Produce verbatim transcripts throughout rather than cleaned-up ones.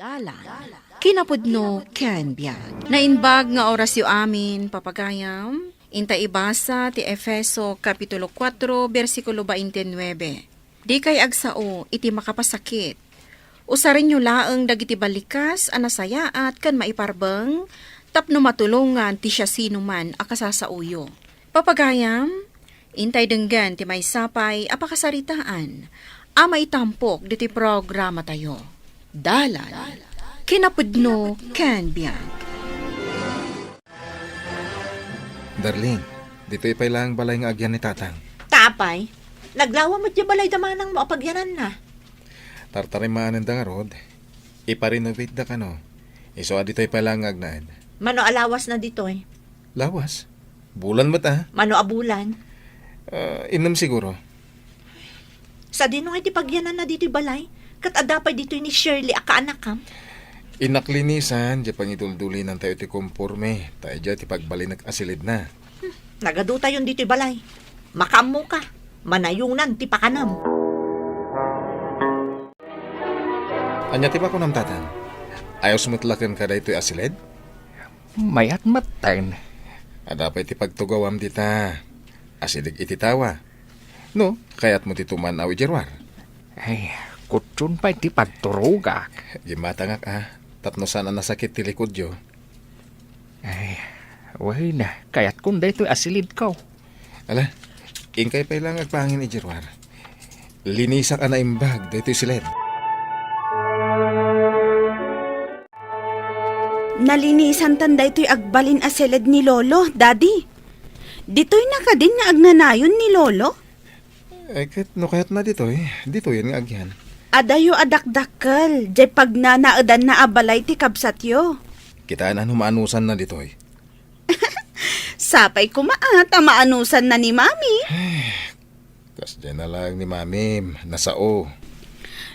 Dalan, kinapudno ken biag. Naimbag nga orasyo amin, papagayam. Inta ibasa ti Efeso Kapitulo kuatro, bersikulo baintinuebe. Dikay agsao iti makapasakit. Usarenyo laeng dagiti ballikas a nasayaat ken maiparbeng tapno matulongan ti siasinoman a kasasaoyo. Papagayam, intay denggen ti maysa pay a pakasaritaan a maitampok ditoy programatayo. Dalan, kinapudno ken biag. Darling, ditoy pay laeng balay nga agyan ni Tatang. Apay, naglawa met diay balay da manangmo a pagyananna. Tartarimaanenda ngarud. Ipa-renovate da kano. Isu a ditoy pay laeng nga agnaed. Mano a lawasna ditoy? Lawas? Bulan met a. Mano a bulan? Ah, innem siguro. Sadino nga iti pagyananna ditoy balay? Ket adda pay ditoy ni Shirley a kaanakam? Innak linisan, diay pangiduldulinantayo ti komporme, ta idiay ti pagbalinek a siledna. Hmm, nagadutayon ditoy balay. Makaammoka, manayonan ti pakanam. Ania ti makunam, Tatang? Ayos met la kenka daytoy a siled? Mayat metten. Adda pay ti pagtugawam dita. Asideg iti tawa. No, kayatmo ti tumanaw idiay ruar? Ay, kutson pay ti pagturogak. Gimmatangak a, tapno saan a nasakit ti likudyo. Ay, wen, kayatkon daytoy a siledko. Ala, inkay pay laeng agpangin idiay ruar. Linisak a naimbag daytoy siled. Nalinisantan daytoy agbalin a siled ni Lolo, Daddy. Ditoyna kadin nga agnanayon ni Lolo? Eh, ket no kayatna ditoy, ditoyen nga agyan. Adayo a dakdakkel, diay pagnanaedanna a balay ti kabsatyo. Kitaenna no maanusanna ditoy. Sapay koma a ta maanusanna ni Mami. Kasdiay na laeng ni Mamim, nasao.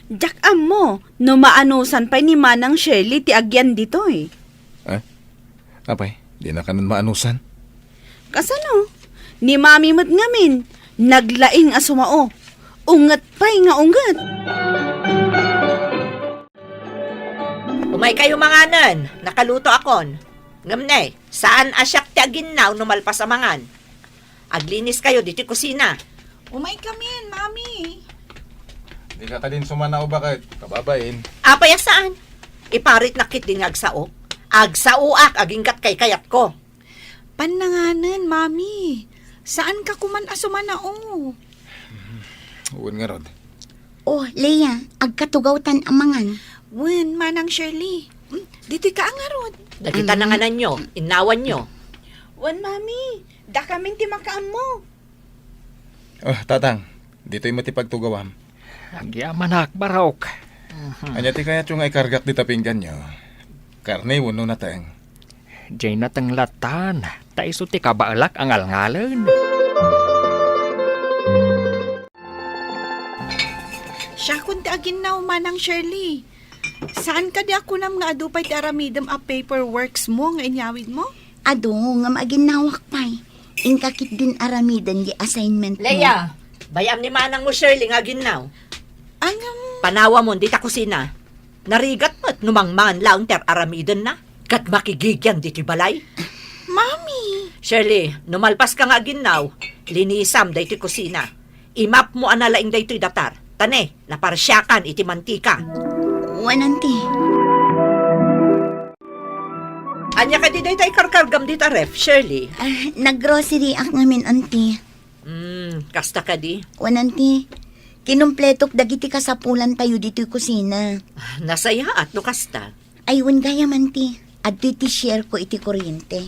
Diak ammo no maanusan pay ni Manang Shirley ti agyan ditoy. Ah? Apay, dina kanon maanusan? Kasano? Ni Mami met ngamin, naglaing a sumao. Unget pay nga unget. Umaykayo manganen, nakalutoakon. Ngem ne, saan a siak ti aginnaw no malpas a mangan. Agliniskayo ditoy kusina. Umaykamin, Mami. Dika kadin sumanao baket, kababain. Apay a saan? Iparitnak ketdin nga agsao. Agsaoak agingga't kaykayatko. Pannanganen, Mami. Saanka koman a sumanao. Wen ngarud. Oh, Leia, agkatugawtan a mangan. Wen, Manang Shirley. Mm, ditoyka a ngarud. Dagita nangananyo, innawanyo. Wen, Mami, dakamin ti makaammo. Oh, Tatang, ditoy met ti pagtugawam. Agyamanak, barok. Ania ti kayatyo nga ikargak dita pingganyo? Karne wenno nateng? Diay nateng lattan, ta isu ti kabaelak a ngalngalen. Siakon ti aginnaw, Manang Shirley. Saan kadi a kunam nga adu pay ti aramidem a paperworks mo nga inyawidmo? Adu, ngem aginnawak pay. Inka ketdin aramiden ti assignment mo. Leia, bay-am ni manangmo Shirley nga aginnaw. Ngem panawamon dita kusina. Narigat met no mangmangan laeng ti ar-aramidenna ket makigigian ditoy balay. Mami! Shirley, no malpaska nga aginnaw, linisam daytoy kusina. Imapmo a nalaing daytoy datar. Ta ne, naparsiakan iti mantika. Wen, Auntie. Ania kadi dayta ikarkargam dita ref, Shirley? Ah, naggroceryak ngamin, Auntie. Hmm, kasta kadi? Wen, Auntie. Kinumpletok dagiti kasapulantayo ditoy kusina. Ah, nasayaat no kasta. Ay, wen gayam, Auntie. Adtoy ti share ko iti kuryente.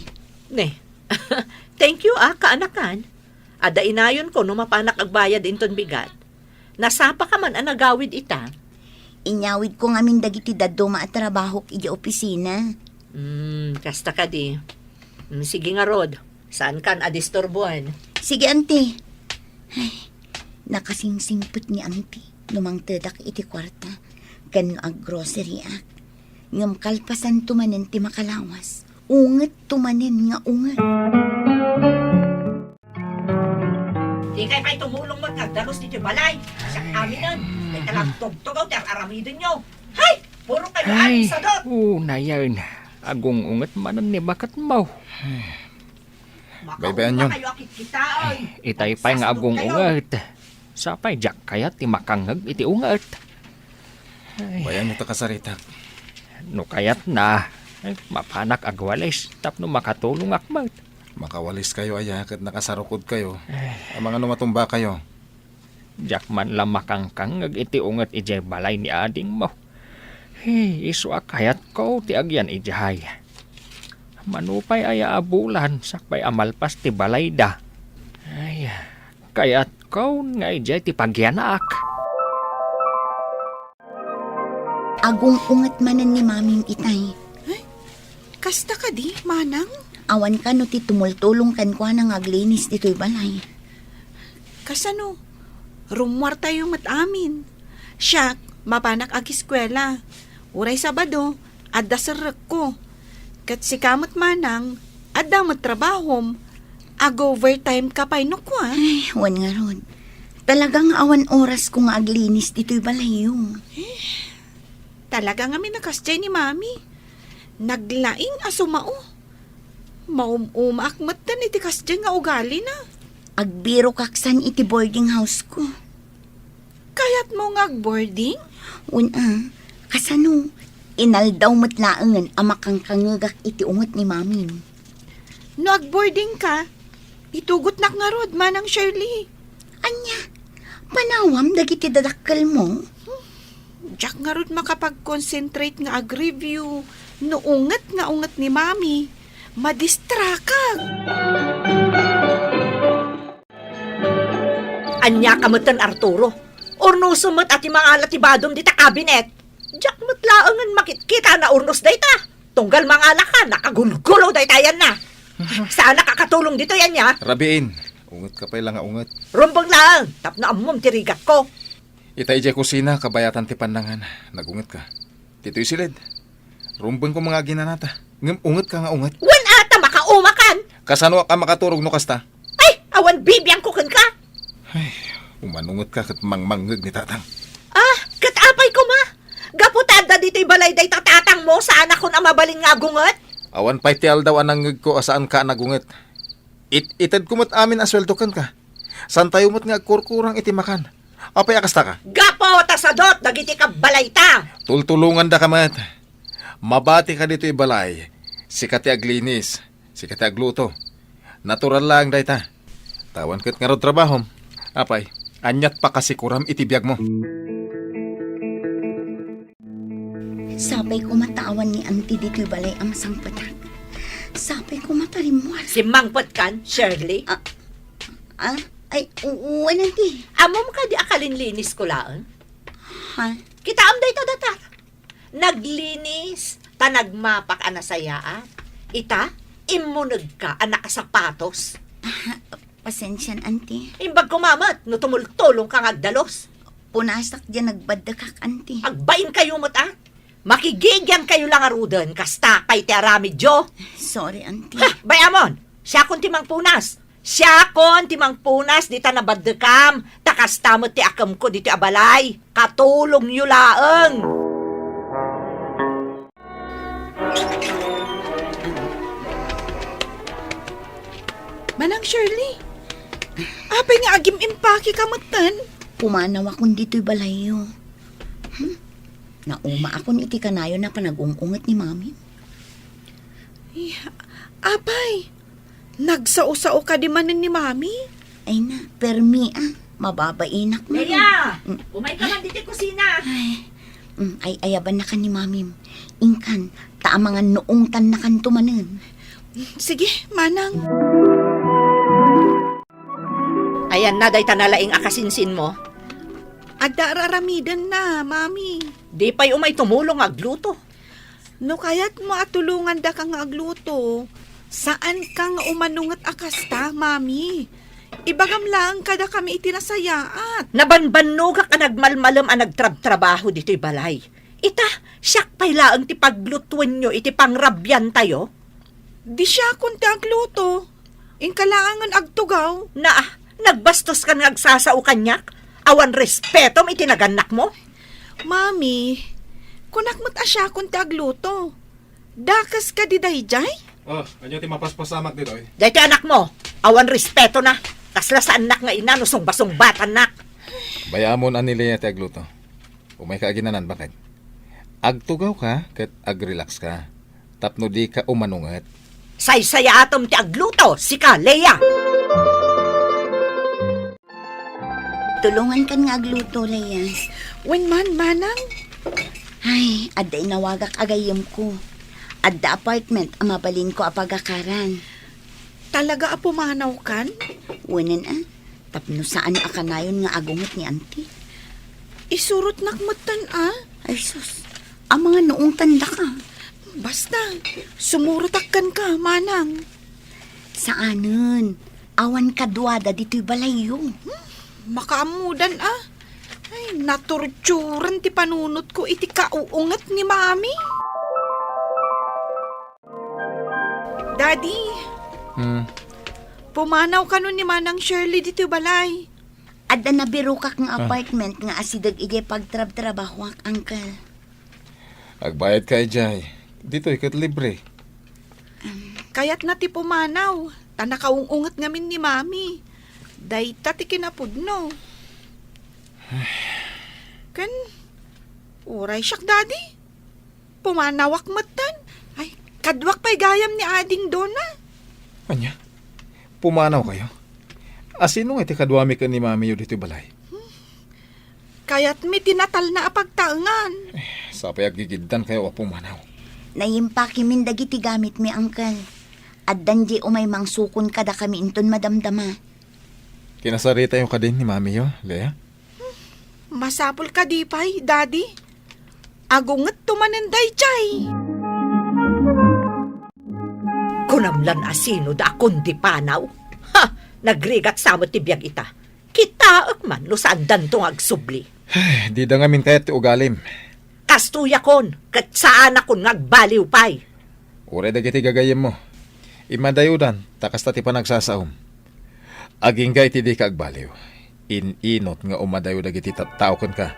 Ne. Thank you, ah, kaanakan. Adda inayonko no mapanak agbayad inton bigat. Nasapaka man a nagawid ita? Inyawidko ngamin dagiti dadduma a trabahok idiay opisina. Hmm, kasta kadi. Hmm, sige ngarud, saankan a disturboen. Sige, Auntie. Ay, nakasingsingpet ni Auntie no mangtedak iti kuarta ken no aggroceryak. Ngem kalpasanto manen ti makalawas, ungetto manen nga unget. Dikay pay tumulong met nga agdagus ditoy balay. Siak aminen, dayta la agtugtugaw ti ar-aramidenyo. Hay! Puro kayo Ay, amin sadot. Unayen. Agung-unget manen ni baketmo. Baybay-anyo. Itay pay nga agung-unget. Sapay diak kayat ti makangngeg iti unget. Ay. Bayanyo ta kasaritak. No kayatna, ay, mapanak agwalis tapno makatulongak met. Makawaliskayo aya ket nakasarukodkayo. Ay. Amangan no matumbakayo. Diak man la makangkangngeg iti unget idiay balay ni adingmo. Hey, isu a kayatko ti agyan idiay. Mano pay aya a bulan sakbay a malpas ti balayda. Ay, kayatko nga idiay ti pagyanak. Agung-unget manen ni Mamim itay. Ay, kasta kadi, Manang? Awan kano ti tumultulong kenkuana nga aglinis ditoy balay. Kasano? Rummuartayo met amin. Siak, mapanak agiskuela. Uray Sabado, adda serrekko. Ket sika met, Manang, adda met trabahom. Ag-overtime ka pay no kua? Ay, wen ngarud. Talaga nga awan orasko nga aglinis ditoy balayyo. Talaga ngamin a kasdiay ni Mami. Naglaing a sumao. Maum-umaak metten iti kasdiay nga ugalina. Agbirokak san iti boarding house ko. Kayatmo nga agboarding? Wen a, kasano? Inaldaw met laengen a makangkangngegak iti unget ni Mamim. No agboarding ka, itugotnak ngarud, Manang Shirley. Ania, panawam dagiti dadakkelmo? Diak ngarud makapag-concentrate nga ag-review no unget nga unget ni Mami. Madistrakak. Ania ka metten, Arturo? Urnosem met a ti mangala ti badom dita kabinet. Diak met laengen makitkita a naurnos dayta. Tunggal mangala ka, nakagulgulo dayta ayanna. Saanak a katulong ditoy ania? Rabiin, unget ka pay la nga unget. Rumbeng laeng, tapno ammom ti rigatko. Ita idiay kusina, kabayatan ti pannangan. Nagunget ka. Ditoy siled. Rumbeng ko nga aginanata. Ngem unget ka nga unget. Wen a ta makaumakan! Kasanoak a makaturog no kasta? Ay, awan bibiangko kenka! Ay, umanunget ka ket mangmangngeg ni Tatang. Ah, ket apay koma? Gapu ta adda ditoy balay dayta tatangmo, saanakon a mabalin nga agunget? Awan pay ti aldaw a nangngegko a saanka a nagunget. It-itedko met amin a sueldo kenka. Saantayo met nga agkurkurang iti makan. Apay a kasta ka? Gapu ta sadot dagiti kabbalayta! Tultulongandaka met. Mabati ka ditoy balay. Sika ti aglinis, sika ti agluto. Natural laeng dayta. Ta awan ket ngarud trabahom. Apay, aniat pakasikuram iti biagmo? Sapay koma ta awan ni Auntie ditoy balay a masangpetak. Sapay koma ta rimmuar. Simmangpetkan, Shirley? Ah, ah, ay, u-, wen, Auntie. Ammom kadi a kalinlinisko laeng? Ha? Kitaem dayta datar. Naglinis, ta nagmapak a nasayaat. Ita, immunegka a nakasapatos. Ah, pasensian, Auntie. Imbag koma met no tumultulongka nga agdalus. Punasak diay nagbaddekak, Auntie. Agbainkayo met, a? Makigigiankayo la ngaruden, kasta pay ti aramidyo. Sorry, Auntie. Ha, bay-amon, siakon ti mangpunas. Siakon ti mangpunas dita nabaddekam, ta kasta met ti akemko ditoy a balay. Katulongyo laeng. Manang Shirley, apay nga agim-impake ka metten? Pumanawakon ditoy balayyo. Hmm? Naumaakon iti kanayon a panag-ung-unget ni Mami. Ay, apay, nagsao-sao kadi manen ni Mami? Ay na, permi a, mababainak man. Leia! Mm. Umay ka man ditoy kusina! Ay, mm, ay-ayabannakan ni Mamim. Inkan, ta amangan no ungtannakanto manen. Sige, Manang. Ayanna dayta nalaing a kasinsinmo? Adda ar-aramidenna, Mami. Di pay umay tumulong agluto. No kayatmo a tulongandaka nga agluto, saanka nga umanunget a kasta, Mami. Ibagam laeng kadakami iti nasayaat. Nabanbannogak a nagmalmalem a nagtrabtrabaho ditoy balay. Ita, siak pay laeng ti paglutuenyo iti pangrabiantayo? Di siakon ti agluto. Inka laengen agtugaw. Naa, nagbastos kan nga agsasao kaniak? Awan respetom iti nagannakmo? Mami, Kunak met a siakon ti agluto. Dakes kadi daydiay? Oh, ania ti mapaspasamak ditoy? Daytoy anakmo, awan respetona. Kasla saannak nga ina no sungba-sungbatannak. Bayaamon a ni Lea ti agluto. Umayka aginanan, baket. Agtugawka ket agrelaxka tapno dika umanunget. Saysayaatem ti agluto, sika, Lea! Tulongankan nga agluto, Lea. Wen man, manang? Ay, adda inawagak a gayyemko. Adda apartment a mabalinko a pagakaran. Talaga a pumanawkan? Wenen a, tapno saan a kanayon nga agunget ni Auntie. Isurotnak metten a. Ay sus, amangan no ungtandaka. Basta, sumurotak kenka, manang. Saanen, awan kaduada ditoy balayyo. Hmm, makaammodan a. Ay, natorturan ti panunotko iti kauunget ni Mami. Daddy, Hmm. Pumanaw kano ni Manang Shirley ditoy balay? Adda nabirokak nga Ah. apartment nga asideg idiay pagtrabtrabahoak, Uncle. Agbayadka idiay. Ditoy ket libre. Kayatna ti pumanaw, ta nakaung-unget ngamin ni Mami. Dayta ti kinapudno. Ken, uray siak, Daddy. Pumanawak metten. Ay, kaduak pay gayam ni Ading Dona. Ania? Pumanawkayo? A sino nga ti kaduami ken ni Mamiyo ditoy balay? Kayatmi ti natalna a pagtaengan. Eh, sapay aggigiddankayo a pumanaw. Nayimpakimin dagiti gamitmi, Uncle. Addan diay umay mangsukon kadakami inton madamdama. Kinasaritayo kadi ni Mamiyo, Lea? Masapul kadi pay, Daddy? Agungetto manen daydiay. Kunam lan a sino da a kundi panaw? Ha! Nagrigat sa met ti biag ita. Kitaek man no saandanto nga agsubli. Ay, dida ngamin kayat ti ugalim. Kastoyakon, ket saanakon nga agbaliw pay. Uray dagiti gagayyemmo. Immadayodan, ta kasta ti panagsasaom. Agingga iti dika agbaliw. In-inut nga umadayo dagiti tattao kenka.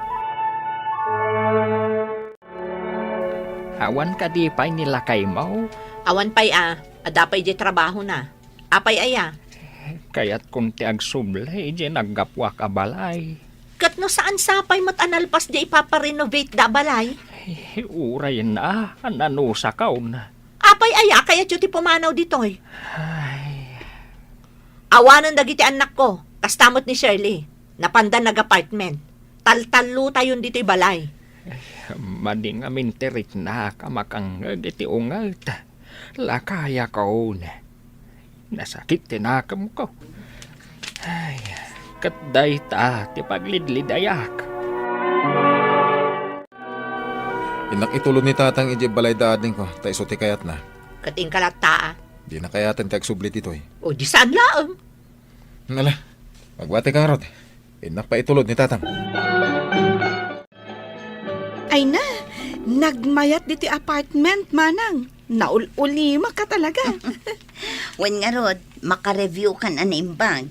Awan kadi pay ni lakaymo? Awan pay a, adda pay idiay trabahona. Apay aya? Kayatkon ti agsubli idiay naggapuak a balay. Ket no saan sapay met a nalpas diay ipaparenovate da a balay? Ay, uray na, nanusakon. Apay aya kayatyo ti pumanaw ditoy? Ay. Awanen dagiti annakko, kasta met ni Shirley. Napanda nag-apartment. Taltallotayon ditoy balay. Ay, madi ngamin ti riknak a makangngeg iti unget. Lakayakon. Nasakit ti nakemko. Ay, ket dayta ti paglidlidayak. Innak itulod ni Tatang idiay balay da adingko, ta isu ti kayatna. Ket inka latta a? Dina kayaten ti agsubli ditoy. O, di saan laeng. Ala, magbatika ngarud. Innak pay itulod ni Tatang. Ay na, nagmayat ditoy apartment, manang. Naul-ulimaka talaga. Wen ngarud, makareviewkan a naimbag.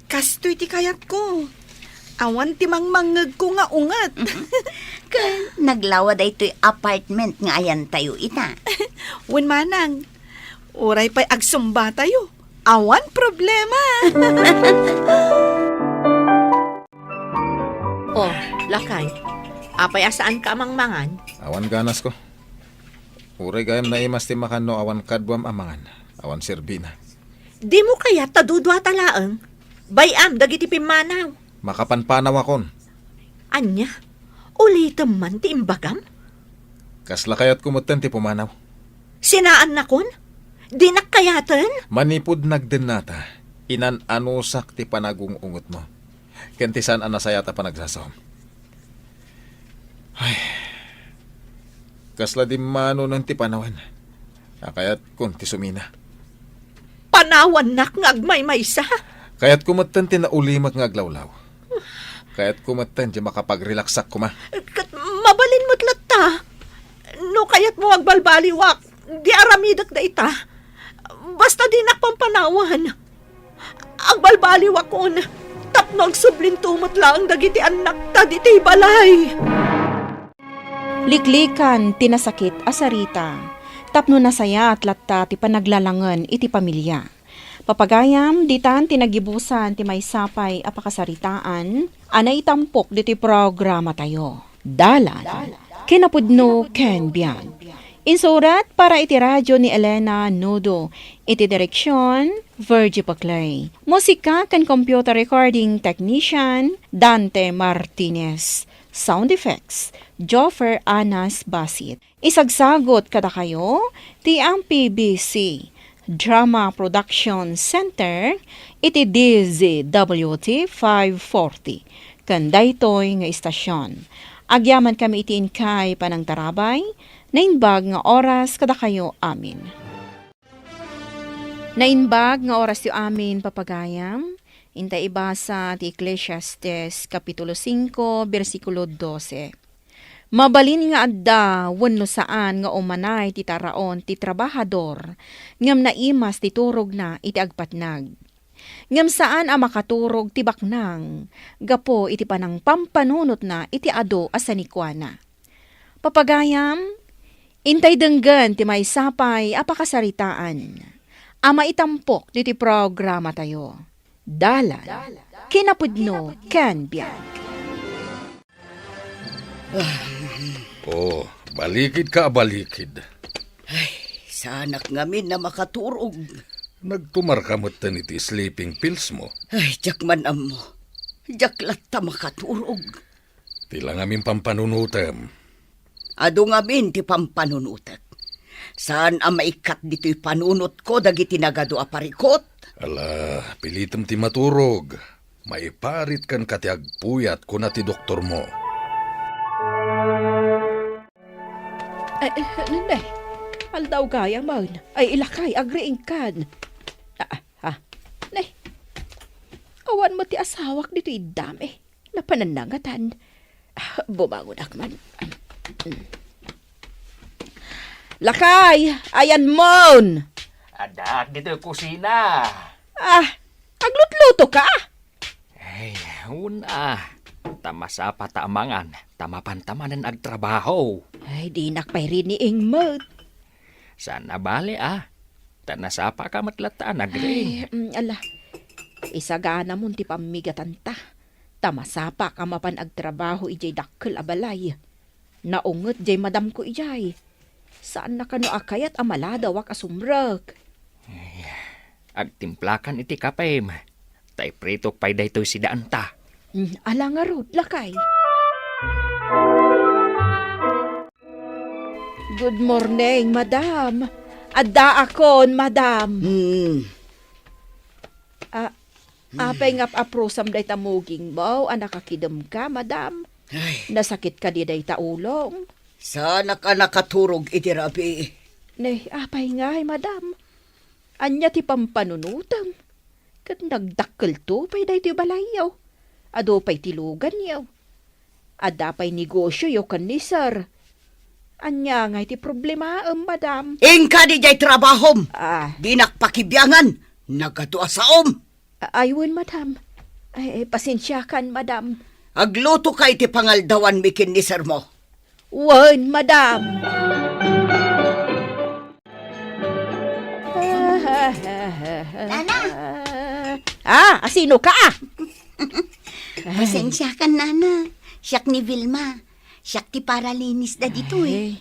Kastoy ti kayatko. Awan ti mangmangngegko nga unget. Ken naglawa daytoy apartment nga ayantayo ita. Wen manang, uray pay agsumbatayo. Awan problema. Oh, lakay. Apay a saanka a mangmangan? Awan ganasko. Uray gayam naimas ti makan no awan kaduam a mangan. Awan serbina. Dimo kayat ta duduata laeng? Bay-am dagiti pimmanaw. Makapanpanawakon. Ania? Ulitem man ti imbagam? Kasla kayatko metten ti pumanaw. Sinaannakon? Dinak kayaten? Manipud nagdennata, inan-anusak ti panagung-ungetmo ken ti saan a nasayaat a panagsasaom. Ay, kasla dimmanonen ti panawen a kayatkon ti sumina. Panawannak nga agmaymaysa? Kayatko metten ti naulimek nga aglawlaw. Kayatko metten ti makapagrelaxak koma. Ket mabalin met latta. No kayatmo agbalbaliwak, di aramidek dayta. Basta dinak pampanawan. Agbalbaliwakon, tapno agsublinto met laeng dagiti annakta ditoy balay. Liklikan ti nasakit a sarita, tapno nasayaat latta ti panaglalangen iti pamilya. Papagayam, ditan ti nagibusan ti maysa pay a pakasaritaan a naitampok ditoy programatayo. Dalan, kinapudno ken biag. Insurat para iti radyo ni Elena Nudo, iti direksyon, Virgie Paclay. Musika ken computer recording technician, Dante Martinez. Sound effects, Joffer Anas Basit. Isagsagot kadakayo ti M P B C Drama Production Center iti D Z W T five forty ken daytoy nga istasyon. Agyamankami iti inkay panangtarabay, naimbag nga oras kadakayo amin. Naimbag nga orasyo amin, papagayam. Inta ibasa ti Eclesiastes, Kapitulo singko, bersikulo dose. Mabalin nga adda wenno saan nga umanay ti taraon ti trabahador, ngem naimas ti turogna iti agpatnag. Ngem saan a makaturog ti baknang gapu iti panangpampanunotna iti adu a sanikuana. Papagayam, intay denggen ti maysa pay a pakasaritaan a maitampok ditoy programatayo. Dalan, kinapudno, ken biag. Oh, balikid ka a balikid. Ay, saanak ngamin a makaturog. Nagtumarka metten iti sleeping pills mo. Ay, diak man ammo. Diak latta makaturog. Ti la ngamin pampanunotem. Adu ngamin ti pampanunotek. Saan a maikkat ditoy panunotko dagiti nagadu a parikut. Ala, pilitem ti maturog. Maiparit kenka ti agpuyat, kuna ti doktormo. Ay, ay, ne, ne. Aldaw gayam. Ay, ilakay, agriingkan. Ah, ah, ah. Ne. Awan met ti asawak ditoy iddam, eh. Napanannangatan. Ah, bumangonak man. Lakay, ayanmon! Addaak ditoy kusina. Ah, aglutluto ka? Ay, una. Ta masapa ta amangan, ta mapanta manen agtrabaho. Ay, dinak pay riniing met. Saan a bale, ah. Ta nasapa ka met latta a nagring. Ay, mm, ala. Isaganamon ti pammigatanta. Ta masapak a mapan agtrabaho idiay dakkel a balay. Naunget diay madamko idiay. Saanna kano a kayat a maladawak a sumrek. Ay, agtimplakan iti kapem. Ta ipritok pay daytoy sidaanta. Mm, ala ngarud, lakay. Good morning, madam. Addaakon, madam. Hmm. Ah, apay nga ap-aprosam dayta mugingmo a nakakidemka, madam? Ay. Nasakit kadi dayta ulom? Saanak a nakaturog iti rabii. Ne, apay ngay, madam? Ania ti pampanunotem? Ket nagdakkelto pay daytoy balayyo. Adu pay ti luganyo. Adda pay negosioyo ken ni Sir. Ania ngay ti problemaem, madam? Inka diay trabahom! Ah. Dinak pakibiangan. Nagadu a saom. A-, ay, wen, madam. Ay, ay, pasensiakan, madam. Agluto ka iti pangaldawanmi ken ni Sir mo. Wen, madam. Nana! Ah, asino ka, ah? Pasensiakan, Nana. Siak ni Vilma. Siak ti paralinis da ditoy. Ay,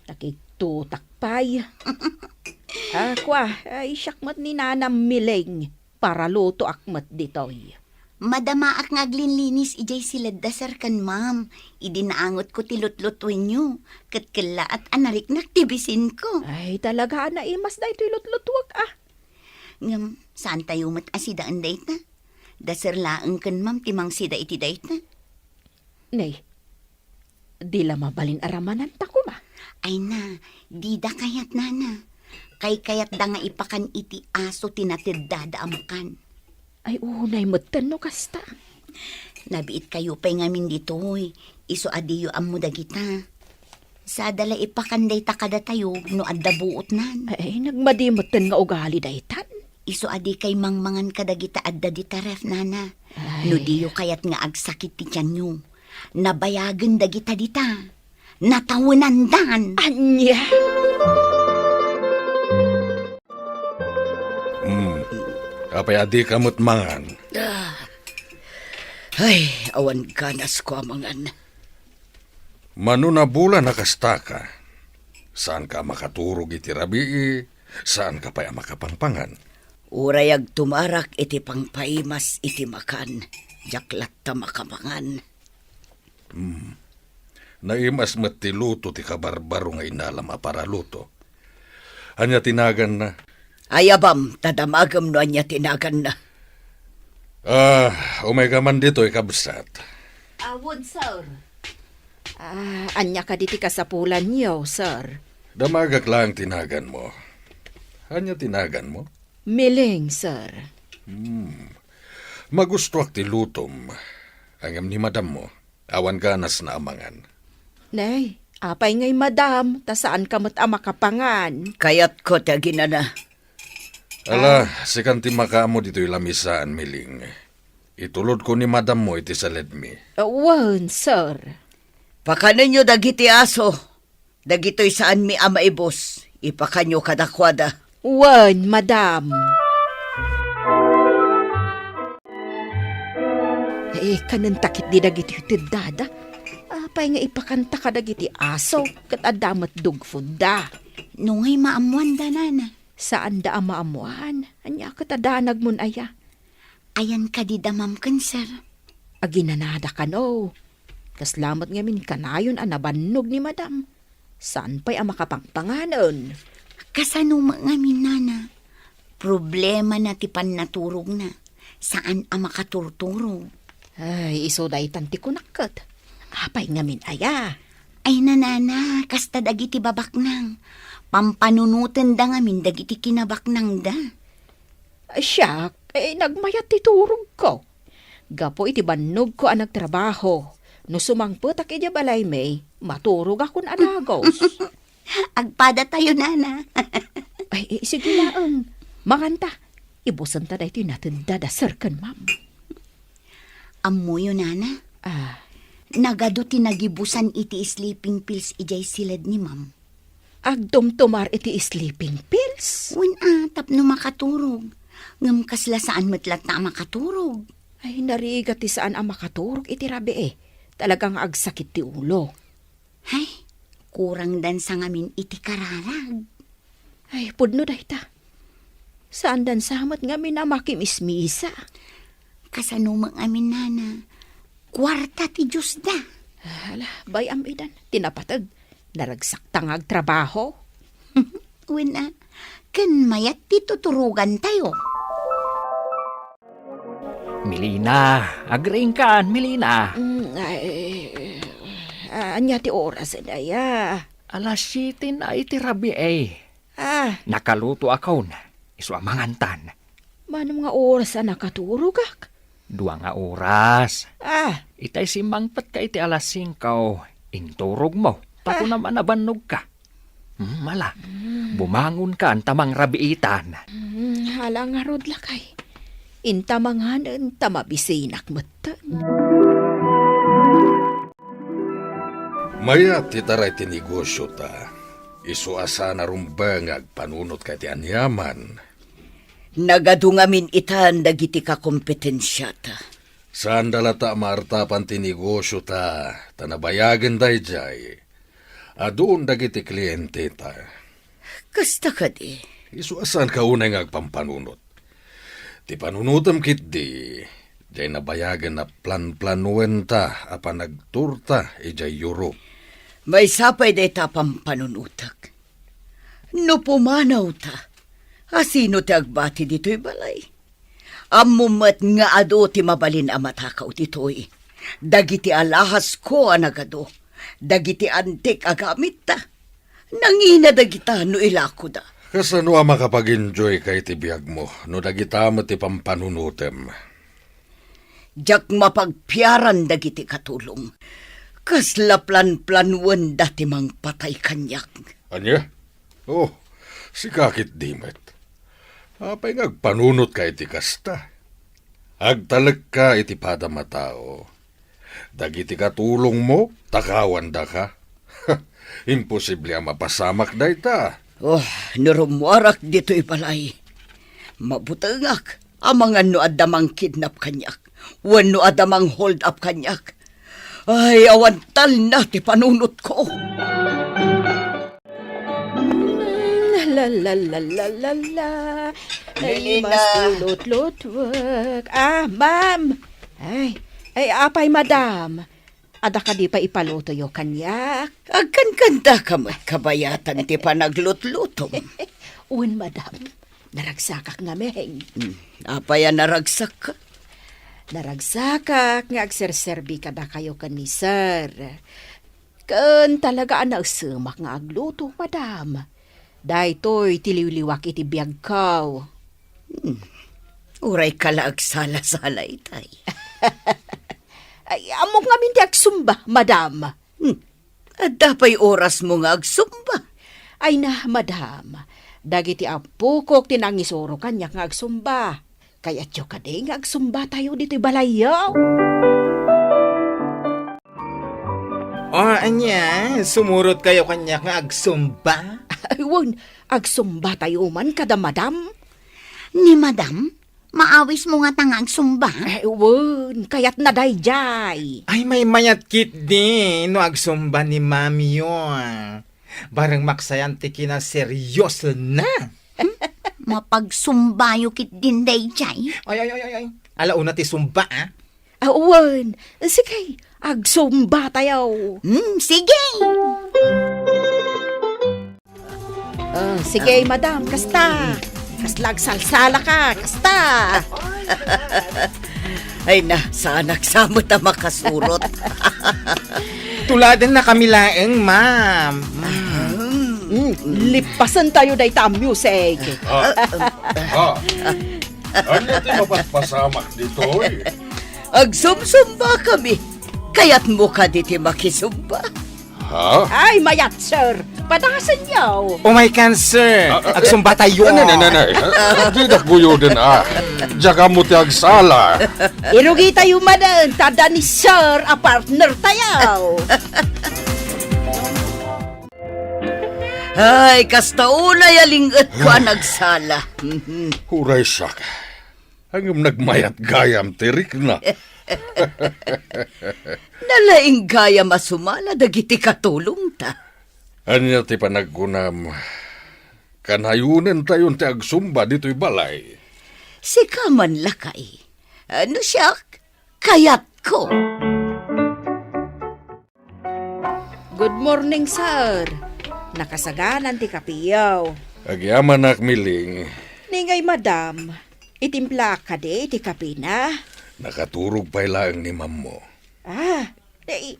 nakigtutak pay. Ah, kua, ay, siak met ni Nanam Miling. Paralutoak met ditoy. Madamaak nga aglinlinis idiay siled da Sir ken Ma'am. Idi naangotko ti lutlutuenyo, ket kellaat a nariknak ti bisinko. Ay, talaga a naimas daytoy lutlutuek, ah. Ngem, saantayo met a sidaen dayta. Da Sir laeng ken Ma'am ti mangsida iti dayta. Nay, di la mabalin a ramananta koma. Ay na, dida kayat, Nana. Kaykayatda nga ipakan iti aso ti nateddada a makan. Ay, unay metten no kasta. Nabiitkayo pay ngamin ditoy, isu a diyo ammo dagita. Sada la ipakan dayta kadatayo no adda buotnan. Ay, nagmadi metten nga ugali daytan. Isu a dikay mangmangan kadagita adda dita ref, Nana. Ay. No diyo kayat nga agsakit ti tianyo, nabayagen dagita dita. Natawenandan. Ania? Hmm. Apay a dika met mangan? Ah. Ay, awan ganasko a mangan. Mano nabulan a kastaka? Saanka a makaturog iti rabii, saanka pay a makapangpangan. Uray agtumarak iti pangpaimas iti makan, diak latta makamangan. Hmm. Naimas met ti luto ti kabarbaro nga inalam a paraluto. Ania ti naganna? Ayabam, ta damagem no ania ti naganna. Ah, umayka man ditoy, kabsat. Awan, sir. Ah, ania kadi ti kasapulanyo, sir? Damagak laeng ti naganmo. Ania ti naganmo? Miling, sir. Hmm. Magustoak ti lutom. Ngem ni madammo, awan ganasna a mangan. Nay, apay ngay madam, ta saanka met a makapangan? Kayatko ti aginana. Ala, sikan ti makaammo ditoy lamisaan, Miling. Itulodko ni madammo iti saledmi. Wen, sir. Pakanenyo dagiti aso. Dagitoy saanmi a maibus, ipakanyo kadakuada. Wen, madam. Eh, kanenta ketdi dagitoy teddada. Apay nga ipakanta kadagiti aso, ket adda met dog foodda. No ngay maammoanda, nana. Saanda a maammoan. Ania ket a danagmon aya? Ayan kadi damam ken sir. Aginanada kano. Kasla met ngamin kanayon a nabannog ni madam. Saan pay a makapangpanganen? Kasano met ngamin, nana? Problemana ti pannaturogna. Saan a makaturturog. Ay, isu daytan ti kunak ket. Apay ngamin aya? Ay, nanana, kasta dagiti babaknang. Pampanunotenda ngamin dagiti kinabaknangda. Siak, eh, nagmayat ti turogko. Gapu iti bannogko a nagtrabaho, no sumangpetak idiay balaymi, maturogakon a dagus. Agpadatayo, nana. Ay, eh, sige laeng. Manganta. Ibusenta daytoy natedda da sir ken ma'am. Ammoyo, nana? Ah. Nagadu ti nagibusan iti sleeping pills idiay siled ni ma'am. Agtumtumar iti sleeping pills? Wen a, tapno makaturog. Ngem kasla saan met latta a makaturog. Ay, narigat ti saan a makaturog iti rabii. Talaga nga agsakit ti ulo. Hay, kurang dansa ngamin iti kararag. Ay, pudno dayta. Saan dansa met ngamin a makimismisa. Kasano met ngamin, nana? Kuarta ti Diosda. Ala, bay-am idan. Ti napateg, naragsakta nga agtrabaho. Wen a, ken mayat ti tuturogantayo. Melina, agriingkan, Melina. Mm, ay, ah, ania ti oras, daya? Alas siete na iti rabii. Ah. Nakaluto akon, isu a mangantan. Mano nga oras a nakaturogak? Dua nga oras. Ah. Itay simmangpetka iti alas singko, inturogmo. Pakunam a nabannogka. Hmm, ala. Bumangonkan ta mangrabiitan. Hmm, ala ngarud, lakay. Inta manganen ta mabisinak metten. Mayat ti taray ti negosiota. Isu a saan a rumbeng nga agpanunotka iti aniaman. Nagadu ngamin itan dagiti kakompetensiata. Saanda latta a maartapan ti negosiota, ta nabayagenda idiay. Adun dagiti klienteta. Kasta kadi? Isu a saanka unay nga agpampanunot. Ti panunotem ketdi, diay nabayagen a planplanuenta a panagturta idiay Europe. Maysa pay dayta a pampanunotek. No pumanawta, asino ti agbati ditoy balay? Ammom met nga adu ti mabalin a matakaw ditoy. Dagiti alahasko a nagadu, dagiti antik a gamitta. Nangina dagita no ilakoda. Kasano a makapag-enjoyka iti biagmo no dagita met ti pampanunotem? Diak mapagpiaran dagiti katulong. Kasla planplanuenda ti mangpatay kaniak. Ania? Oh, sika ketdi met. Apay nga agpanunotka iti kasta? Agtalekka iti padam a tao. Dagiti katulongmo, takawandaka. Imposible a mapasamak dayta. Oh, no rummuarak ditoy balay, mabutengak amangan no adda mangkidnap kaniak wenno adda mang-hold up kaniak. Ay, awan talna ti panunotko. Mm, la, la, la, la, la, la. Ay, Melina. Mas lutlutuek. Ah, ma'am. Ay, ay, apay, madam? Adda kadi pay ipalutoyo kaniak? Agkankanta ka met kabayatan ti panaglutlutom. Wen, madam. Naragsakak ngamin. Hmm, apay a naragsak? Naragsakak nga agserserbi kadakayo ken ni sir. Ken talaga a naesemak nga agluto, madam. Daytoy ti liwliwak iti biagko. Hmm. Uray ka la agsala-sala itay. Ay, ammok ngamin ti agsumba, madam. Hmm. Adda pay orasmo nga agsumba? Ay na, madam. Dagiti appokok ti nangisuro kaniak nga agsumba. Kayatyo kadi nga agsumbatayo ditoy balayyo? O, ania, sumurot kayo kaniak nga agsumba? Ay, wen, agsumbatayo man kada madam. Ni madam? Maawismo ngata nga agsumba? Eh, wen, kayatna daydiay. Ay, maymayat ketdi no agsumba ni mamiyo. Bareng maksayan ti kinaseryosona. Hmm? Mapagsumbayo ketdin daydiay? Ay, ay, ay, ay, ay. Ala, una ti sumba, ah. Ah, wen. Sige, agsumba tayo. Hmm, sige. Ah, sige, madam, kasta. Kasla agsalsala ka, kasta. Ay na, saanak sa met a makasurot. Tuladen na kami laeng, ma'am. Mm. Mm, lipasen tayo dayta a music. Ah, ah, ania ti mapaspasamak ditoy? Agsumsumba kami. Kayatmo kadi ti makisumba? Ha? Ay, mayat, sir. Padasenyo. Oh my God, sir. Ah, ah, agsumba tayo. Nay, nay, nay, nay. Ah, didak guyoden, ah. Diak ammo ti agsala. Irugi tayo manen, ta adda ni sir a partner tayo. Ay, kasta unay a ling-etko a nagsala. Uray siak. Ngem nagmayat gayam ti rikna. Nalaing gayam a sumala dagiti katulongta. Ania ti panagkunam? Kanayonentayon ti agsumba ditoy balay. Sika man lakay. No siak, kayatko. Good morning, sir. Nakasaganan ti kapiyo. Agyamanak, Miling. Ni ngay, madam, itimplaak kadi iti kapina? Nakaturog pay laeng ni mammo. Ah, eh,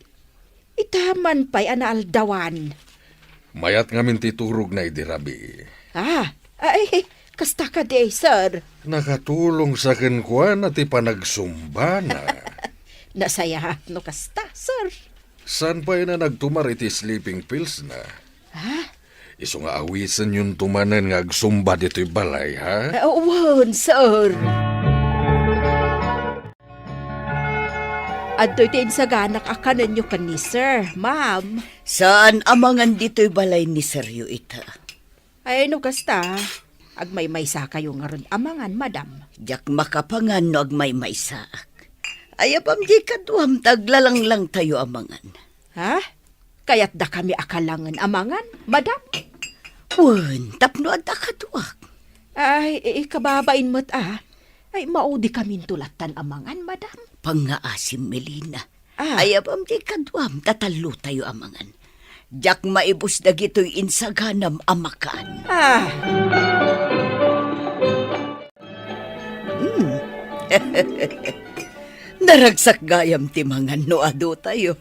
itaman pay a naaldawan. Mayat ngamin ti turogna idi rabii. Ah, ay, kasta kadi, sir. Nakatulong sa kenkuana ti panagsumbana. Nasayaat no kasta, sir. Saan pay a nagtumar iti sleeping pills na? Ha? Isu nga awisenyon to manen nga agsumba ditoy balay, ha? Ah, wen, sir. Adtoy ti insaganak a kanenyo ken ni sir, ma'am. Saan a mangan ditoy balay ni siryo ita? Ay, no kasta, agmaymaysa kayo ngarud a mangan, madam. Diak makapangan no agmaymaysaak. Ayabam di kaduam ta aglalanglang tayo a mangan. Ha? Kayatda kami a kalangen a mangan, madam? Wen, tapno adda kaduak. Ay, i-, ikababain met, ah. Ay, maudi kaminto lattan a mangan, madam. Pangngaasim, Melina. Ah. Ayabam ti kaduam, ta tallo tayo a mangan. Diak maibus dagitoy insaganam a makan. Ah. Hmm. Naragsak gayam ti mangan no adu tayo.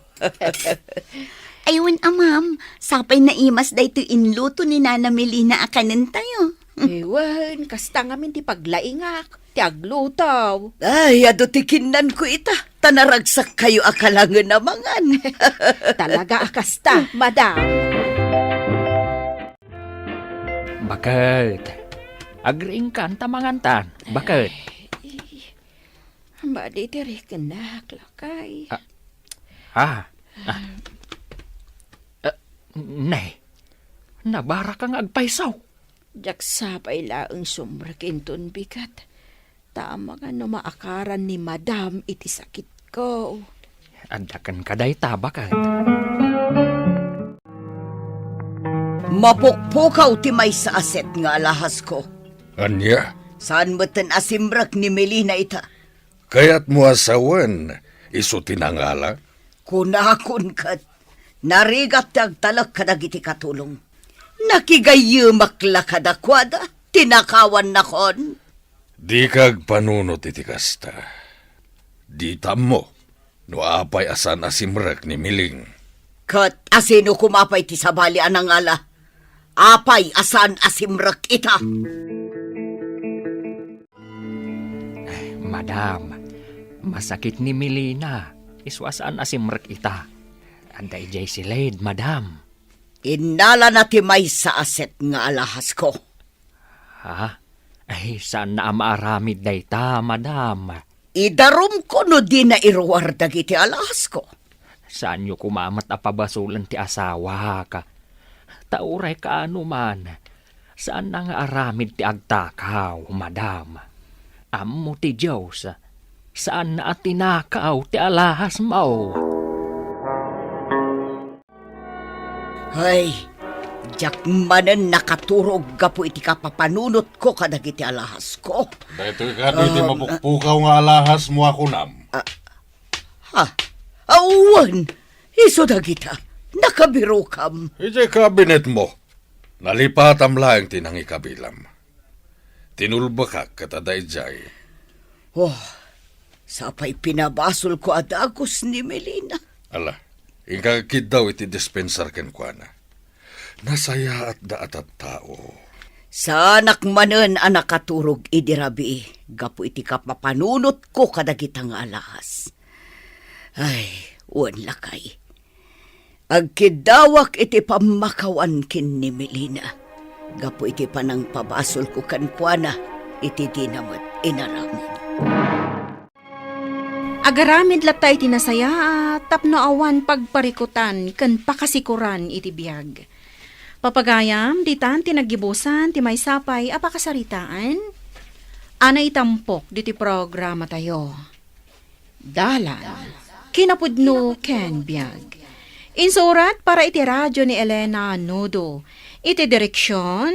Ay, wen a, ma'am. Sapay naimas daytoy inluto ni Nana Melina a kanen tayo. Ay, wen, kasta ngamin ti paglaingak, ti agluto. Ay, adu ti kinnanko ita, ta naragsak kayo a kalangen a mangan. Talaga a kasta, madam. Baket. Agriingkan ta mangantan. Baket. Ay, madi ti rikennak, lakay. Ah. Ah. Ah. Ah, Ne, nabaraka nga agpayso. Diak sapay laeng sumrek inton bigat. Ta amangan no maakaran ni Madam iti sakitko. Adda kenka dayta, baket. Mapukpukaw ti maysa a set nga alahasko. Ania? Saan metten a simrek ni Melina ita. Kayatmo a sawen, isu ti nangala? Kunakon ket, narigat ti agtalek kadagiti katulong. Nakigayyemak la kadakuada, tinakawannakon. Dika agpanunot iti kasta. Dita ammo no apay a saan a simrek ni Miling. Ket asino koma pay ti sabali a nangala? Apay a saan a simrek ita? Madam, masakit ni Melina. Isu a saan a simrek ita. Adda idiay siled, madam. Innalana ti maysa a set nga alahasko. Ha? Ay, saanna a maaramid dayta, madam. Idarumko no dina iruar dagiti alahasko. Saanyo koma met a pabasolen ti asawak. Ta uray kaano man, saanna nga aramid ti agtakaw, madam. Ammo ti Dios, saanna a tinakaw ti alahasmo. Ay, diak manen nakaturog gapu iti kapapanunotko kadagiti alahasko. Daytoy kano iti Um, mapukpukaw nga alahasmo a kunam. Ah, ha? Awan, isu dagita. Nakabirokam. Idiay kabinetmo. Nalipatam laeng ti nangikabilam. Tinulbekak ket adda idiay. Oh, sapay pinabasolko a dagus ni Melina. Ala, inka kiddaw iti dispensar kenkuana. Nasayaatda a tattao. Saanak manen a nakaturog idi rabii gapu iti kapapanunotko kadagita nga alahas. Ay, wen lakay. Agkiddawak iti pammakawan ken ni Melina gapu iti panangpabasolko kenkuana iti dina met inaramid. Agaramid latta iti nasayaat tapno awan pagparikutan ken pakasikoran iti biag. Papagayam, ditan ti naggibusan ti maysa pay a pakasaritaan a naitampok ditoy programatayo. Dalan, kinapudno ken biag. Insurat para iti radio ni Elena Nudo. Iti direksyon,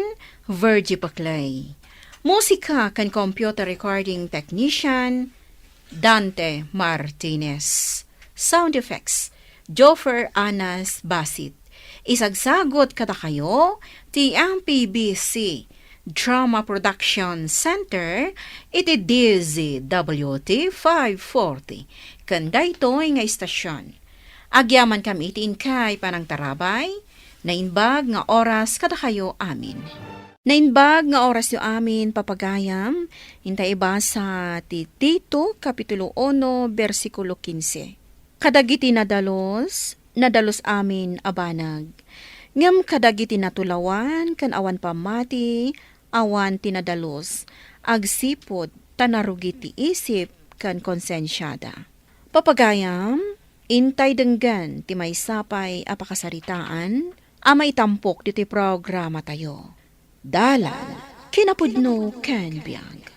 Virgie Paclay. Musika ken computer recording technician, Dante Martinez. Sound effects, Joffer Anas Basit. Isagsagut kadakayo ti M P B C Drama Production Center iti D Z W T five forty, ken daytoy nga istasyon. Agyamankami iti inkay panangtarabay, naimbag nga oras kadakayo amin. Naimbag nga orasyo amin, papagayam, inta ibasa ti Tito, Kapitulo uno, bersikulo kinse. Kadagiti nadalus, nadalus amin a banag. Ngem kadagiti natulawan ken awan pammati, awan ti nadalus, agsipud ta narugi ti isip ken konsensiada. Papagayam, intay denggen ti maysa pay a pakasaritaan a maitampok ditoy programatayo. Dalan, kinapudno ken biag.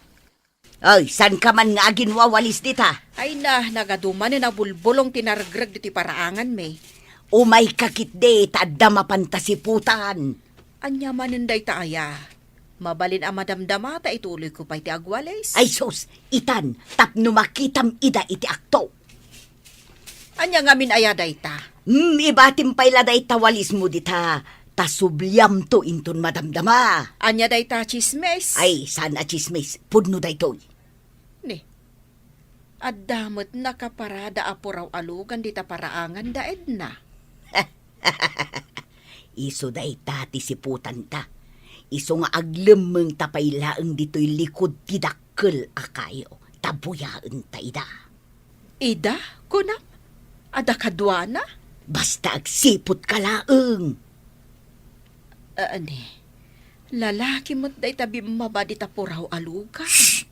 Ay, saan ka man nga aginwawalis dita? Ay na, nagadumanen a bulbulong ti naregreg ditoy paraanganmi. Umayka ketdi ta adda mapan ta siputan. Ania manen dayta aya? Mabalin a madamdama ta ituloyko pay ti agwalis. Ay sus, itan, tapno makitam ida iti akto. Ania ngamin aya dayta? Hmm, ibatim pay la dayta walismo dita, ta subliamto inton madamdama. Ania dayta, tsismis? Ay, saan a tsismis. Pudno daytoy. Ni, adda met nakaparada a puraw a lugan dita paraanganda, Edna. Isu dayta ti siputanta. Isu nga aglemmengta pay laeng ditoy likud ti dakkel a kayo, ta buyaenta ida. Ida, kunam? Adda kaduana? Basta agsiputka laeng. Ani, lalaki met dayta bimmaba dita puraw a lugan? Shh!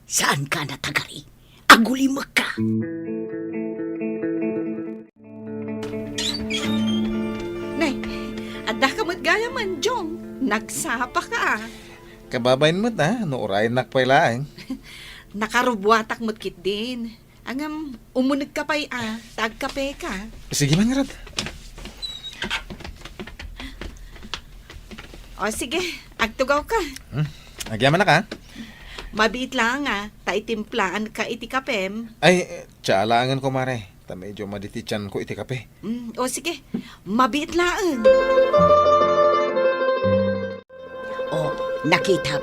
Saanka a natagari? Agulimekka! Nay, Gayam, Jong, nagsapaka. Kababain met a, no urayennak pay laeng. Nakarubuatak met ketdin. Ngem, umunegka pay a, ta agkapeka. Sige man ngarud. O, sige, agtugawka. Hmm, agyamanak a. Mabiit laeng a, ta itimplaanka iti kapem. Ay, tsa laengen, kumare. Ta medyo madi ti tianko iti kape. Mm, o sige, mabiit laeng. O, nakitam,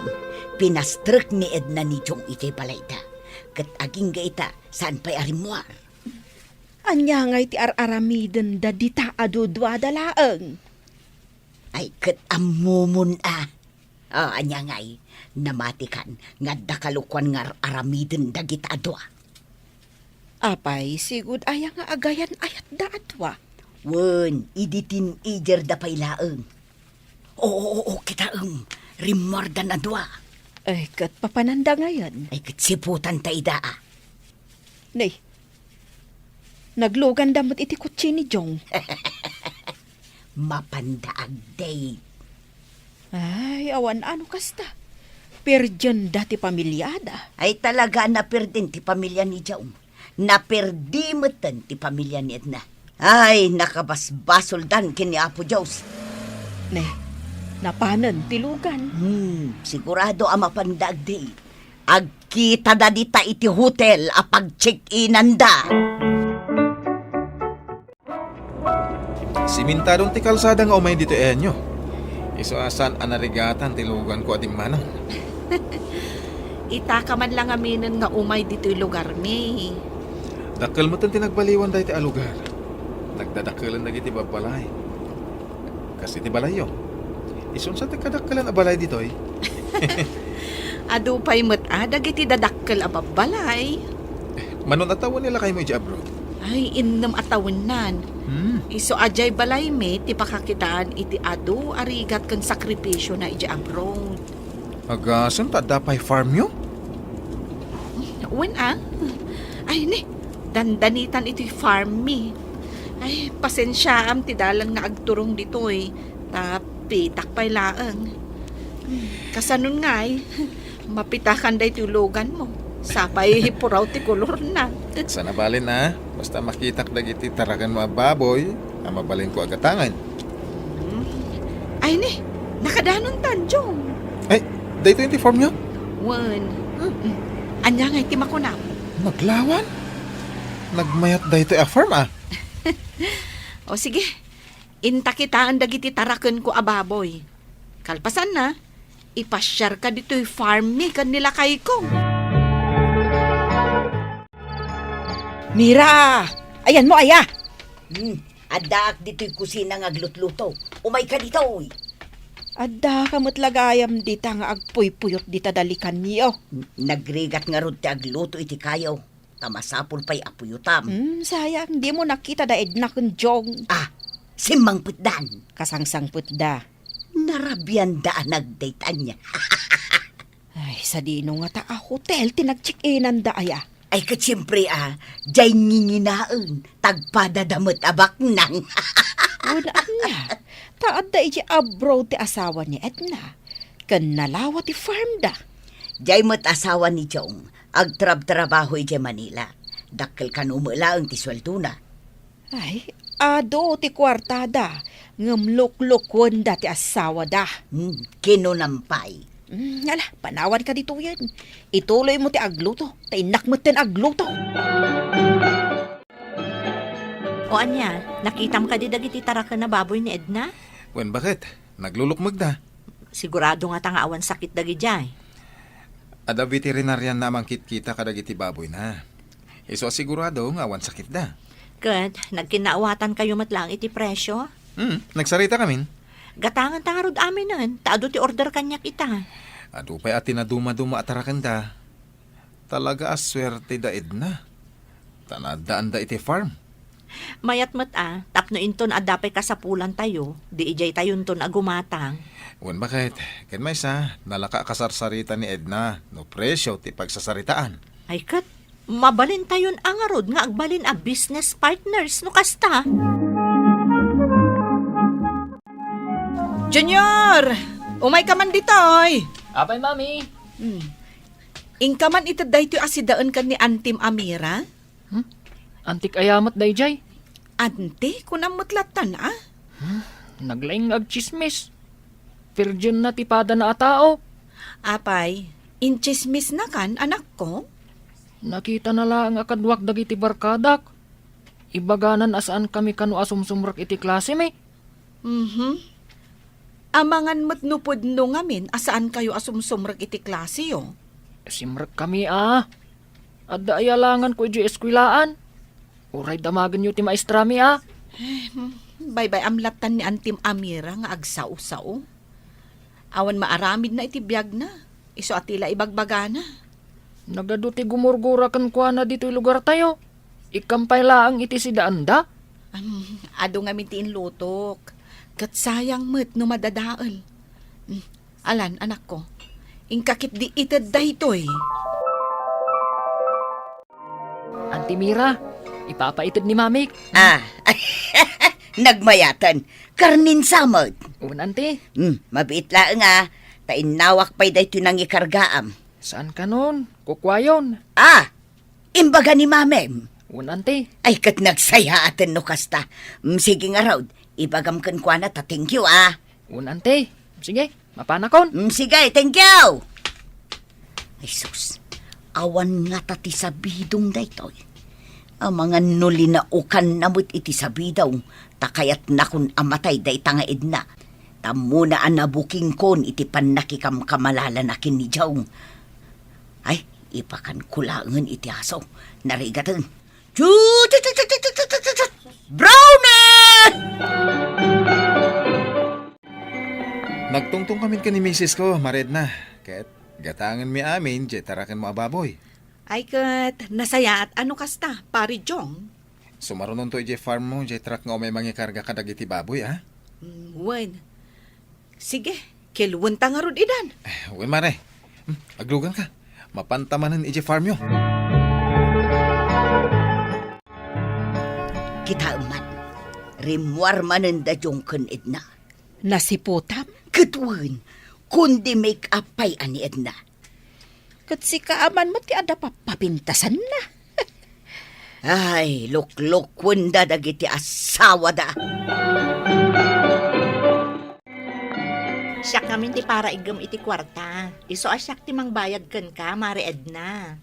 pinastrek ni Edna ni Jong iti balayda. Ket agingga ita, saan pay a rimmuar. Ania ngay ti ar-aramidenda dita a duduada laeng? Ay, ket ammomon a. Ah, ania ngay, namatikan nga adda kalokuan nga ar-aramiden dagita a dua? Apay, sigud aya nga agayan-ayatda a dua? Wen, idi teenager da pay laeng. Oo, oo, oo, kitaem, rimmuardan a dua. Ay, ket papananda ngayen? Ay, ket siputan ta ida a. Nay, nagluganda met iti kotse ni Jong. Mapanda agdate. Ay, awan a no kasta. Perdienda ti pamiliada. Ay, talaga a naperdin ti pamilia ni Jong. Naperdi metten ti pamilia ni Edna. Ay, nakabasbasoldan ken ni Apo Dios. Ne, napanen ti lugan. Hmm, sigurado a mapanda agdate. Agkitada dita iti hotel a pag-check-inanda. Simentadon ti kalsada nga umay ditoy ayanyo. Isu a saan a narigatan ti luganko a dimmanon. Itaka man la ngaminen nga umay ditoy lugarmi. Dakkel metten ti nagbaliwan daytoy a lugar. Nagdadakkelen dagiti babbalay. Kas iti balayyo. Isun sa ti kadakkelan a balay ditoy. Adu pay met a dagiti dadakkel a babbalay. Mano a tawen ni lakaymo idiay abroad? Ay, innem a tawennan. Hmm. Isu a diay balaymi ti pakakitaan iti adu a rigat ken sakripisiona idiay abroad. Agasem ta adda pay farmyo? Wen a? Ay, ne, dandanitan itoy farmmi. Ay, pasensiaam ti dalan nga agturong ditoy. Ta pitak pay laeng. Kasanon ngay, mapitakan daytoy luganmo. Sapay puraw ti kolorna. Saan a bale a, basta makitak dagiti tarakenmo a baboy a mabalinko a gatangen. Hmm. Ay, ne, nakadanontan, Jong. Ay, daytoy ti farmyo? Wen. Hmm. Ania ngay ti makunam? Naglawan? Nagmayat daytoy a farm a. O sige, inta kitaen dagiti tarakenko a baboy. Kalpasanna, ipasiarka ditoy farmmi ken ni lakayko. Mira! Ayanmo aya? Hmm, addaak ditoy kusina nga aglutluto. Umayka ditoy. Addaka met la gayam dita nga agpuypuyot dita dalikanyo. N-, nagrigat ngarud ti agluto iti kayo. Ta masapul pay a puyotam. Hmm, sayang, dimo nakita da Edna ken Jong. Ah, simmangpetdan. Kasangsangpetda. Narabianda a nagdayta ania. Ay, sadino ngata a hotel ti nag-check-inanda aya? Ay, ket siempre a, diay nginginaen, tagpadada met a baknang. Wen ania, ta adda idiay abroad ti asawa ni Edna, ken nalawa ti farmda. Diay met asawa ni Jong, agtrabtrabaho idiay Manila. Dakkel kano met laeng ti sueldona. Ay, adu ti kuartada, ngem luklukuenda ti asawada. Hmm, kinunam pay. Hmm, ala, panawanka ditoyen. Ituloymo ti agluto, ta innak metten agluto. O ania, nakitam kadi dagiti taraken a baboy ni Edna? Wen, baket, naglulukmegda. Sigurado ngata nga awan sakit dagidiay? Adda veterinarian a mangkitkita kadagiti baboyna. Isu a sigurado nga awan sakitda. Ket nagkinnaawatan kayo met laeng iti presio? Hmm, nagsarita kamin. Gatangen ta ngarud aminen, ta adu ti order kaniak ita. Adu pay a tinadumaduma a tarakenda. Talaga a suerte da Edna. Ta naaddaanda iti farm. Mayat met a, tapno inton adda pay kasapulantayo, di idiay tayonton a gumatang. Wen, baket, ken maysa, nalaka a kasarsarita ni Edna no presio ti pagsasaritaan. Ay ket, mabalintayon a ngarud nga agbalin a business partners no kasta. Junior! Umayka man ditoy! Apay, Mami? Hmm. Inka man ited daytoy a sidaen ken ni Antim a Mira? Hmm? Antik aya met dayjay? Anti, kunam met lattan, a? Hmm? Naglaing nga agtsismis. Virgin na ti padana a tao. Apay, intsismis na kan, anakko? Nakitana laeng a kaduak dagiti barkadak. Ibagana a saankami kano a sumsumrek iti klasemi. Mhm. Amangan met no pudno ngamin a saankayo a sumsumrek iti klaseyo. Simrekkami a. Adda aya langanko idiay eskwelaan. Uray damagenyo ti maestrami a. Eh, hmm, baybay-am lattan ni Antim a Mira nga agsao-sao. Awan maaramidna iti biagna. Isu a ti la ibagbagana. Nagadu ti gumurgura kenkuana ditoy lugartayo. Ikkam pay laeng iti sidaanda. Am, adu ngamin ti inlutok. Ket sayang met no madadael. Hmm, alan, anakko. Inka ketdi ited daytoy. Anti Mira, ipapaited ni Mamik. Ah, nagmayaten. Karnin sa met. Wen, Anti. Hmm, mabiit laeng a. Ta innawak pay daytoy nangikargaam. Saan kanon? Kukuayon. Ah, imbaga ni Mamem. Wen, Anti. Ay, ket nagsayaaten no kasta. Mm, sige ngarud, ibagam kenkuana ta thank you, ah. Wen, Anti. Sige, mapanakon. Mm, sige, thank you. Ay, sus, awan ngata ti sabidong daytoy. Amangan no linaokanna met iti sabidong, ta kayatnakon a matay dayta nga Edna. Tammona a nabukingkon iti pannakikamkamalalana ken ni Jong. Ay, ipakanko laengen iti aso. Narigaten. Chu, chu, chu, chu, chu, chu, chu, chu, chu. Brownie! Nagtungtong kami ken ni misis ko, Mare Edna. Ket gatangenmi amin diay tarakenmo a baboy. Ay ket, nasayaat a no kasta, Pare Jong. Sumarunonto idiay farm mo, diay truck nga umay mangikarga kadagiti baboy, a? Mm, wen. Sige, kilwenta ngarud idan. Eh, wen, Mare. Hmm, agluganka. Mapanta manen idiay farm yo. Kitaem man, rimmuar manen da Jong ken Edna. Nasiputam? Ket wen, kundi make up pay a ni Edna. Ket sika a man met ti adda pappapintasanna. Ay, luklukuenda dagiti asawada. Siak ngamin ti paraiggem iti kuarta. Isu a siak ti mangbayad kenka, Mare Edna.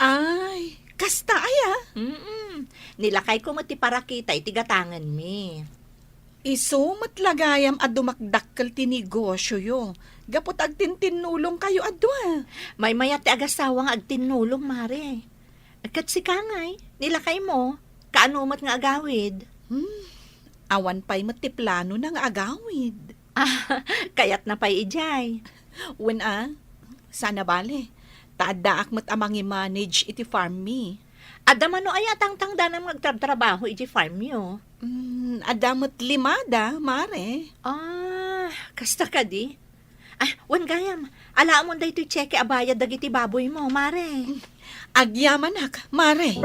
Ay, kasta aya? Mm-mm. Nilakayko met ti parakita iti gatangenmi. Isu met la gayam a dumakdakkel ti negosioyo, gapu ta agtintinnulongkayo a dua. Maymayat ti agasawa nga agtinnulong, Mare. Ket sika ngay, nilakaymo, kaano met nga agawid? Hmm, awan pay met ti planona nga agawid. Ah, kayatna pay idiay. Wen a, saan a bale. Ta addaak met a mangi-manage iti farm mi. Adda mano aya a tangtangdanam nga agtrabtrabaho iti farm yo? Mm, adda met limada, Mare. Ah, kasta kadi? Ah, wen gayam, alaamon daytoy tseke a bayad dagiti baboy mo, Mare. Agyamanak, Mare.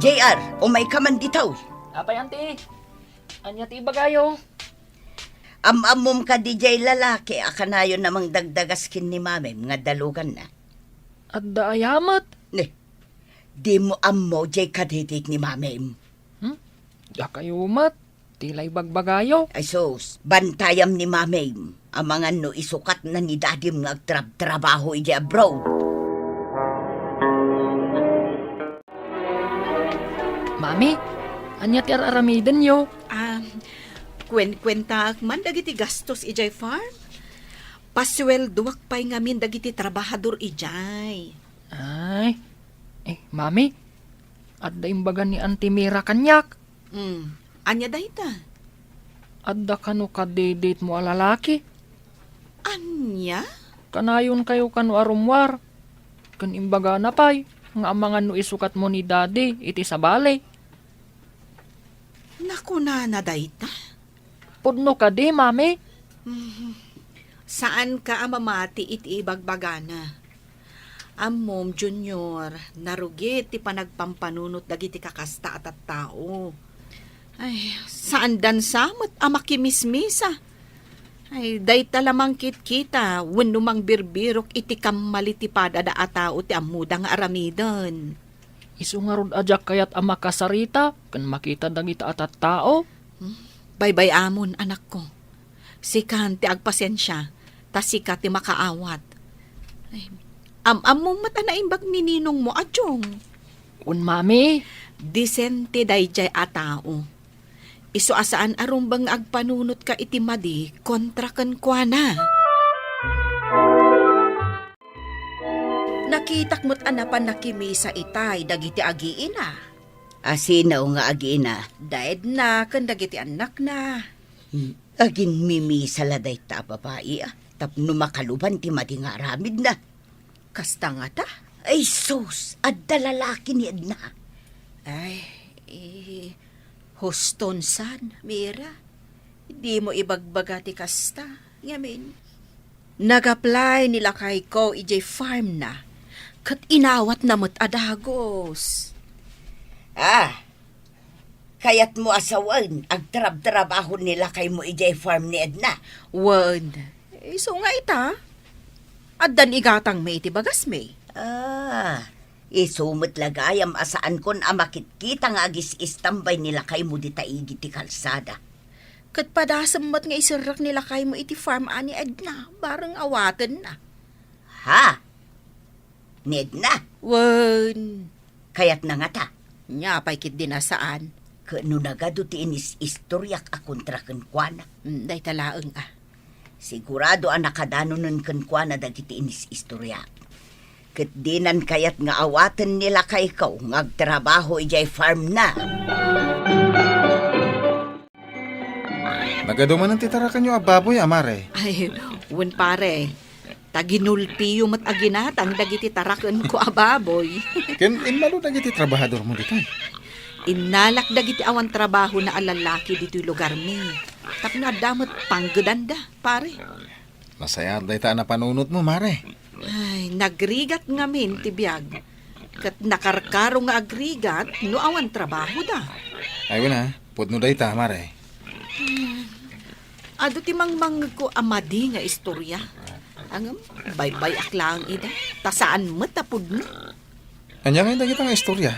J R, umayka man ditoy. Apay, Auntie? Ania ti ibagayo? Am-ammom kadi jay lalaki a kanayon a mangdagdagas ken ni Mamem nga daluganna? Adda aya met? Ne, dimo ammo jay kadidit ni Mamem? Hmm? Dakayo met. Ti la ibagbagayo. Ay sus, bantayam ni Mamem. Amangan no isukatna ni Dadim nga agtrabtrabaho idiay abroad. Mami, ania ti ar-aramidenyo? Ah, kuenkuentaak man dagiti gastos idiay farm. Pasueldoak pay ngamin dagiti trabahador idiay. Ay, eh, Mami, adda imbaga ni Auntie Mira kaniak. Hmm, ania dayta? Adda kano kadidit mo a lalaki? Ania? Kanayonkayo kano a rummuar, ken imbagana pay nga amangan no isukat mo ni Daddy iti sabali. Nakunana dayta? Pudno kadi, Mami? Mhm. Saanka a mamati iti ibagbagana. Ammom, Junior, narugit ti panagpampanunot dagiti kakasta a tattao. Ay, saan dansa met a makimismisa. Ay, dayta la mangkitkita wenno mangbirbirok iti kammali ti padada a tao ti ammoda nga aramiden. Isu ngarud a diak kayat a makasarita ken makita dagita a tattao. Hmm, baybay-amon, anakko. Sikan ti agpasensia, ta sika ti makaawat. Ay, am-ammom met a naimbag ni ninongmo a Jong. Wen, Mami. Disente daydiay a tao. Isu a saan a rumbeng nga agpanunotka iti madi kontra kenkuana. Nakitak met a napan nakimisa itay dagiti agiina. A sino nga agiina? Da Edna ken dagiti annakna. Hmm, aginmimisa la dayta a babai, a, tapno makaluban ti madi nga aramidna. Kasta ngata? Ay, sus! Adda lalaki ni Edna. Ay, eh, huston san, Mira. Dimo ibagbaga ti kasta. Ngamin, nag-apply ni lakayko idiay farm na, ket inawatna met a dagus. Ah, kayatmo a sawen, agtrabtrabaho ni lakaymo idiay farm ni Edna? Wen, isu nga ita, addan igatangmi iti bagasmi. Ah, isu met la gayam a saankon a makitkita nga agis-istambay ni lakaymo dita idi ti kalsada. Ket padasem met nga iserrek ni lakaymo iti farm a ni Edna, bareng awatenna. Ha? Ni Edna? Wen. Kayatna ngata? Nia pay ketdi a saan. Ket no nagadu ti inis-istoriak a kontra kenkuana? Mm, dayta laeng a. Sigurado a nakadanonen kenkuana dagiti inis-istoriak. Ket dinan kayat nga awaten ni lakayko nga agtrabaho idiay farm na. Nagadu manen ti tarakenyo a baboy, a mare? Ay, wen, pare. Ta ginulpiyo met a ginatang dagiti tarakenko a baboy. Ken immalo dagiti trabahadormo ditoy? Innalak dagiti awan trabahona a lallaki ditoy lugarmi. Tapno adda met panggedanda, pare. Nasayaat dayta a napanunotmo, mare. Ay, nagrigat ngamin ti biag. Ket nakarkaro nga agrigat no awan trabahoda. Ay, wen a, pudno dayta, mare. Adu ti mangmangngegko a madi nga istorya. Ngem, baybay-ak laeng ida, ta saan met a pudno. Ania ngay dagita nga istorya?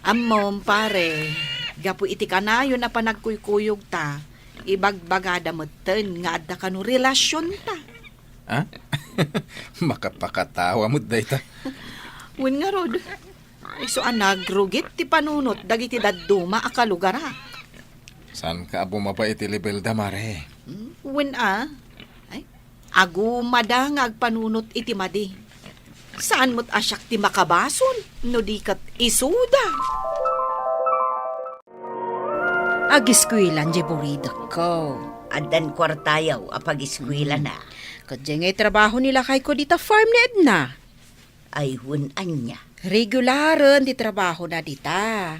Ammom, pare, gapu iti kanayon a panagkuykuyogta, ibagbagada metten nga adda kano relasionta. Ha? Makapakatawa met dayta. Wen ngarud, isu a nagrugit ti panunot dagiti dadduma a kalugarak. Saanka a bumaba iti lebelda, mare? Hmm, wen a. Ay, agumada nga agpanunot iti madi. Saan met a siak ti makabasol no di ket isuda. Agiskuelan diay buridekko. Addan kuartayo a pagiskuelana. Hmm. Ket diay nga itrabaho ni lakayko dita farm ni Edna. Ay, wen ania? Regularen ti trabahona dita.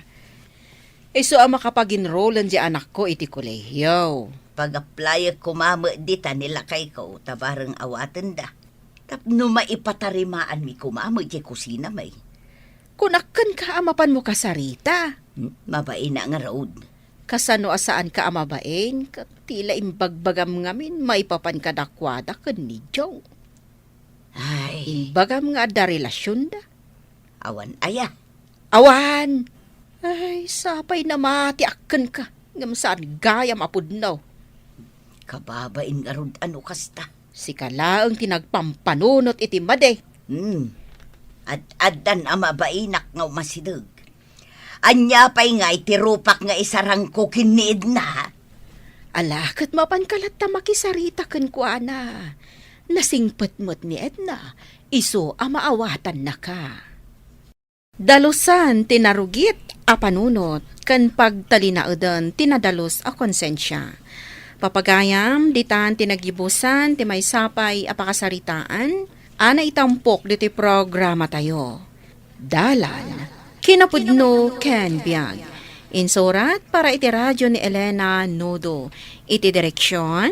Isu a makapag-enrollen ti anakko iti kolehiyo. Pag-applyek koma met dita ni lakayko, ta bareng awatenda. Tapno maipatarimaanmi koma met ti kusinami. Kunak kenka a mapanmo kasarita. Hmm, mabain a ngarud. Kasano a saanka a mabain, ket ti la imbagbagam ngamin maipapan kadakuada ken ni Joe. Ay. Imbagam nga adda relasionda? Awan aya? Awan! Ay, sapay namatiak kenka, ngem saan gayam a pudno. Kababain ngarud a no kasta. Sika laeng ti nagpampanunot iti madi. Hmm. Ad-addan a mabainak nga umasideg. Ania pay ngay ti rupak nga isarangko ken ni Edna? Ala, ket mapanka latta makisarita kenkuana. Nasingpet met ni Edna, isu a maawatannaka. Dalusan ti narugit a panunot ken pagtalinaeden ti nadalus a konsensia. Papagayam, ditan ti naggibusan ti maysa pay a pakasaritaan a naitampok ditoy programatayo. Dalan, kinapudno ken biag. Insurat para iti radyo ni Elena Nudo. Iti direksion,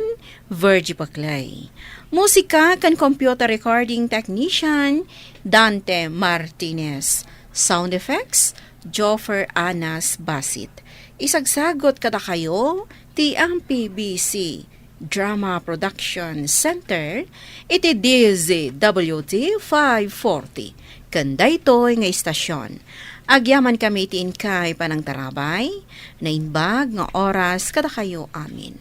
Virgie Paclay. Musika ken computer recording technician, Dante Martinez. Sound effects, Joffer Anas Basit. Isagsagut kadakayo ti M P B C Drama Production Center iti D Z W T five forty ken daytoy nga istasyon. Agyaman kami iti inkay panangtarabay, naimbag nga oras kadakayo amin.